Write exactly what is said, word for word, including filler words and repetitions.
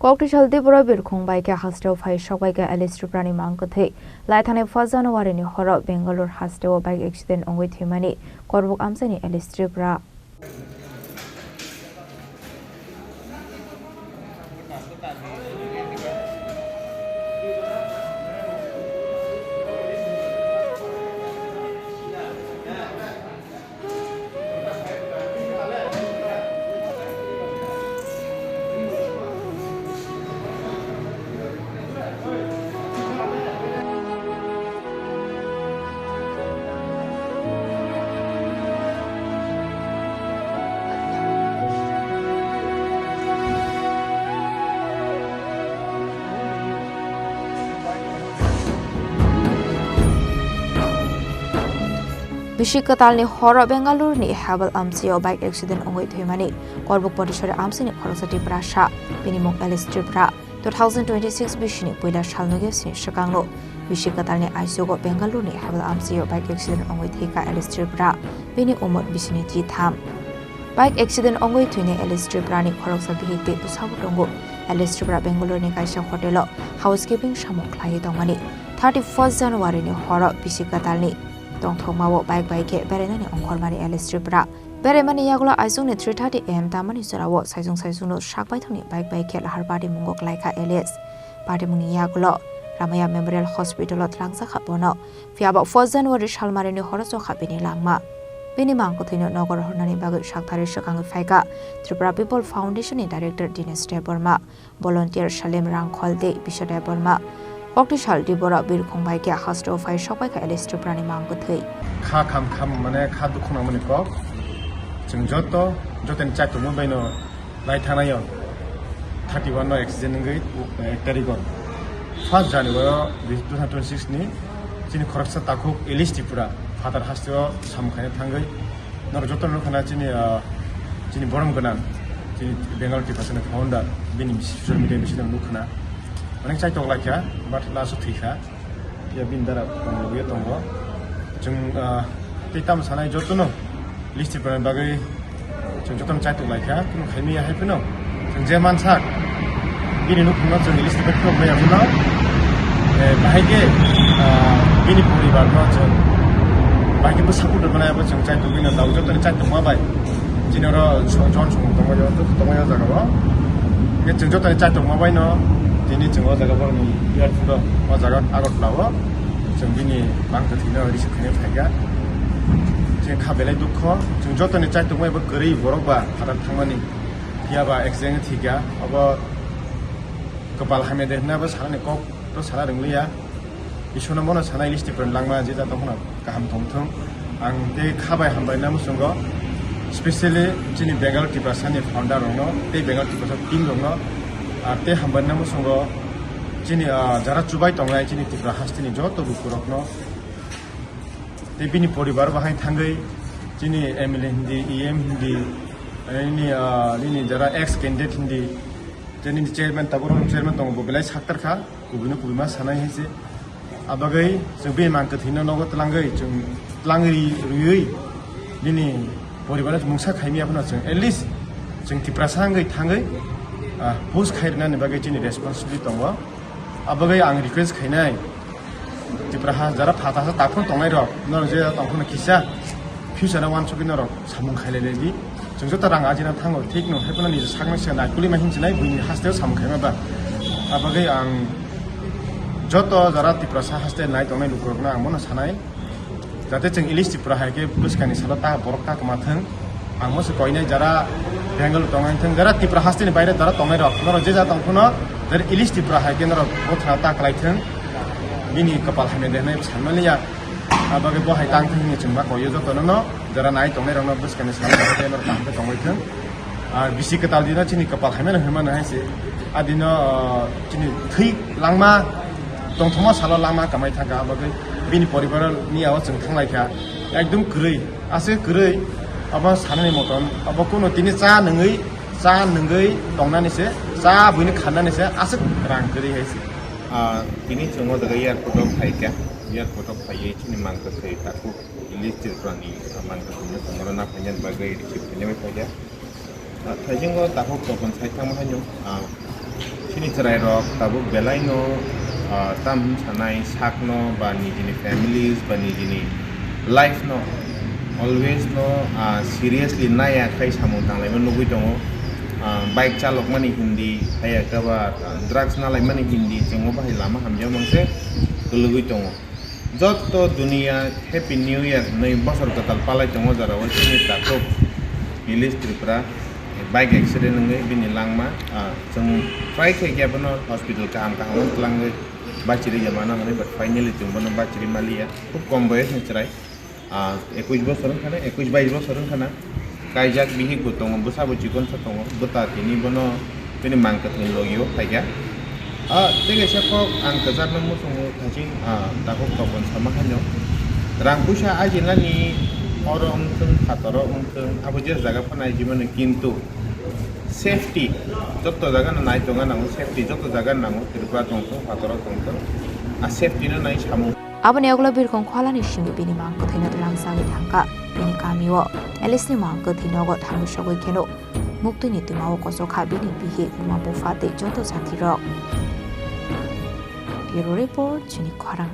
Koktisal Tripura birkhung bai khe hasteo phai sokbai khe Alice Tripura ni mang kwthwi. Lai thani first January ni horo Bangalore hasteo bike accident wngwi thwimani Korbuk amchaini Alice Tripura. Bisi kwtalni horo Bengaluru ni Hebbal amchio bike accident wngwi thwimani Korbuk Potisori amchini khoroksa Tiprasa, bini mung Alice Tripura. Two thousand twenty-six bisini puila salno gap sini swkangno bisi kwtalni aisugo Bengaluru ni Hebbal amchio bike accident wngwi thwikha Alice Tripura, bini umor bisini G tham. Bike accident wngwi thwini Alice Tripura ni khoroksa bihik tei bwsabo tongo. Alice Tripura Bengaluru ni kaisa hotel o housekeeping samung khlaiwi tongmani. Thirty first January ni horo bisi kwtalni tongthokmao bike bai khe berainani ongkhormani Alice Tripura. Beraimani yagulo aisungni three thirty A M tamani jorao saisung saisungno sak baithangni bike bai khe Laharpati mungo klaikha Alice. Patimungni yagulo Ramaya Memorial Hospital o twlangjakha bono. Phiya ba first January salmarini horo chokha bini langma. Bini mang kwthwino nogor hornani bagwi sakthari swkangwi phaikha Tripura People Foundation ni Director Dinesh Debbarma, volunteer Salim Rangkhol tei Biswa Debbarma. Koktisal Tripura birkhung bai khe hasteo phai sokbai kha Alice Tripura ni mang kwthwi. Kha kham kham mane kha dukhu nangmani kok. Chwng joto, jotoni chai tongma baino lai thanaio thirty one no accident wngwi ek tarikh o first January o two thousand twenty-six ni chini khoroksa takhuk Alice Tripura phatar hasteo samung khaina thangwi norok joto nukha na chini, ah, chini borom gwnang chini Bengal Tiprasa ni founder bini social media bisingo nukha na onek chaitok laikha but last o thwikha. Ya bini dara tongwi tongo. Chwng, ah, tei tamo sanai jotono list rwna bagwi chwng jotono chaitok laikha, kunu khaimaya hai phano. Chwng je mansak, bini nukhungno chwng list rwna phano maya phano. Eh, bahai khe, ah, bini poribarno chwng bahai khe bwsa kutuk rwna abo chwng chaitok bini dao jotoni chaitokma bai. Chini oro so-, jon song tongmani o, joto tongmani o jaga o. Hingke chwng jotoni chaitokma bai no, tini chwng o jaga borokni airport o, o jaga Agartala o. Chwng bini bangtwi thwino receive khaina phaikha. Chini kha belai dukho, chwng jotoni chaitokma bai kwrwi borok ba phataro thangmani. Phiya ba accident thwikha, obo kwpal hamya de hwnwi abo sanani kok to sana rwngliya. Iswrwngno bono sanai list rwna langma je jatong phano kaham tongthung. Ang tei kha bai hambai na muchungo, specially chini Bengal Tiprasa ni founder rokno tei Bengal Tiprasa team rokno, ah, tei hambai na muchungo chini, ah, jara chubai tongnai chini Tripura hasteni joto bukurokno tei bini poribar bahai thangwi chini M L A hindi, E M hindi, eh, nini, ah, nini jara ex candidate hindi, tei nini chairman, tabuk chairman tongo, bo belai saktar kha. Kubui no kubui ma sanai hai se. Abagwi chwng bini mang kwthwi no nogo twlangwi chwng twlangwi rwiwi bini poribar no mungsa khaimya phano chwng at least chwng Tiprasa wngwi thangwi, ah, push khai rwnani bagwi chini responsibility tongo. Abagwi ang request khainai Tipra ha jara phatha sa taphun tongnai rok norok je tongphano kisa future no wansugwi norok samung khailai lai di. Chwng joto rang ajina thango, thik no, hai phano nini sakno se nai kulima hinchinai buini hasteo samung khaima ba. Abagwi ang joto jara Tiprasa haste nai tongnai lukurokno ang bono sanai, jate chwng Alice Tripura hai khe bwskangni salo ta borok ta kwma thwng. Ang bono se koinai jara Bengal tongnai thwng, jara Tripura hasteni baire jara tongnai rok, norok je ja tong phano, jara Alice Tripura hai khe norok bothra ta kwlai thwng. Bini kwpal hamya de hwnwi sanmaliya. Abagwi bo hai tang thwng hwnwi chwng ma koio jotono no, jara nai tongnai rokno bwskangni salo bahai khe norok kaham khe tongwi thwng. Ah, bisi kwtal dino chini kwpal hamya no hwnmano hai se. A dino, ah, chini thwi langma tongthoma salo langma kamai thangkha, abagwi bini poribar ni yago chwng thanglaikha. Ekdum kwrwi, aswk kwrwi, abo sanani moton, abo kuno tini cha nungwi, cha nungwi tongnani se, cha buino khannani se, aswk rang kwrwi hai se. Ah, tini chwng o jaga airport o phaikha, airport o phaiwi chini mang kwthwi takhuk Alice Tripura ni mang kwthwi no chwng oro na phainani bagwi receive khainani phaikha. Ah, thaisingo takhuk topon sai thangma haino, ah, Chini chwrairok tabuk belaino, ah, tam hwn sanai sakno ba nijini families ba nijini life no always no, ah, seriously naiya khai samung tanglaima nugwi tongo. Ah, bike chalokmani hindi, haiya khe ba, ah, drugs nalaimani hindi chwngno bahai lama hamya mangse kwlwgwi tongo. Joto duniya Happy New Year hwnwi bosor kwtal palai tongo jora o chini takhuk English Tripura bike accident wngwi bini langma, ah, chwng try khaikhe bono hospital kaham kaham o twlangwi bachiri ya mano hwnwi, but finally chwng bono bachiri maliya. Khub kom boyos ni chwrai. Ah, ekush bosor wngkha na, ekush bais bosor wngkha na. Kaijak bihik bo tongo, bwsa bo chikon sa tongo, bwta tini bono bini mang kwthwini logi o phaikha. Ah, tei kaisa kok ang kwchar no muchungo thaching, ah, takhuk topon sama haino. Rang puisa ajinani oro wngthwng, phataro wngthwng, abo je jaga phano ajimani, kintu safety joto jaga no nai tonga nango, safety joto jaga nango, Tripura tongthwng, phataro tongthwng, ah, safety no nai samung. Aboni ulo birkhong kholani simi bini mang kwthwino twlangsagwi thangkha. Bini kamio Alice ni mang kwthwi nogo thangwi sogwi kheno muktwini twimao kochokha bini bihik, buma, bupha tei joto jatirok. Bureau Report, Chini Khorang.